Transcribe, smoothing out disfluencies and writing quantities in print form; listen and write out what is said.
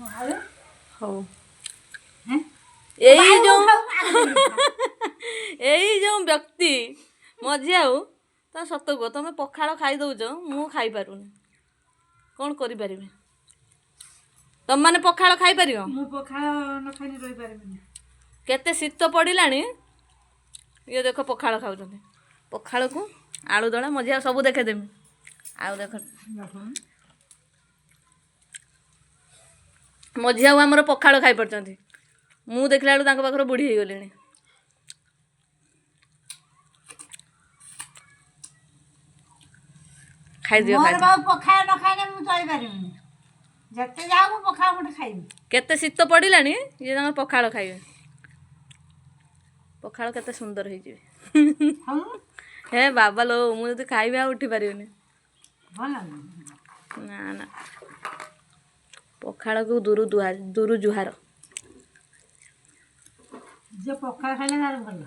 ହଉ, ଏଇ ଯୋଉ ଏଇ ଯୋଉ ବ୍ୟକ୍ତି ମଝି, ଆଉ ତ ସତ କୁହ, ତମେ ପଖାଳ ଖାଇଦଉଛ, ମୁଁ ଖାଇପାରୁନି। କ'ଣ କରିପାରିବି? ତମମାନେ ପଖାଳ ଖାଇପାରିବ? ମୁଁ ପଖାଳ ନ ଖାଇଲେ ରହିପାରିବିନି। କେତେ ଶୀତ ପଡ଼ିଲାଣି, ଇଏ ଦେଖ ପଖାଳ ଖାଉଛନ୍ତି। ପଖାଳକୁ ଆଳୁ ଦଳା। ମଝିଆ ସବୁ ଦେଖେଇଦେମି। ଆଉ ଦେଖ, ମଝିଆକୁ ଆମର ପଖାଳ ଖାଇପାରୁଛନ୍ତି, ମୁଁ ଦେଖିଲା ବେଳକୁ ତାଙ୍କ ପାଖରେ ବୁଢ଼ୀ ହେଇଗଲିଣି। ଖାଇଦିଅ। ମୋର ଖାଇଦିଅ। ବାବୁ, ପଖାଳ ନ ଖାଇଲେ ମୁଁ ଚଳିପାରିବିନି। ଯେତେ ଯାଉ, ମୁଁ ପଖାଳ ମୁଠେ ଖାଇବି। କେତେ ଶୀତ ପଡ଼ିଲାଣି, ଇଏ ତାଙ୍କର ପଖାଳ ଖାଇବେ। ପଖାଳ କେତେ ସୁନ୍ଦର ହେଇଯିବେ। ହଉ। ହେ ବାବା ଲୋ, ମୁଁ ଯଦି ଖାଇବି ଆଉ ଉଠି ପାରିବିନି। ଭଲ। ନା ନା, ପଖାଳକୁ ଦୁରୁ ଦୁହାର, ଦୁରୁ ଜୁହାର। ଯିଏ ପଖାଳ ଖାଇଲେ ତାର ଭଲ।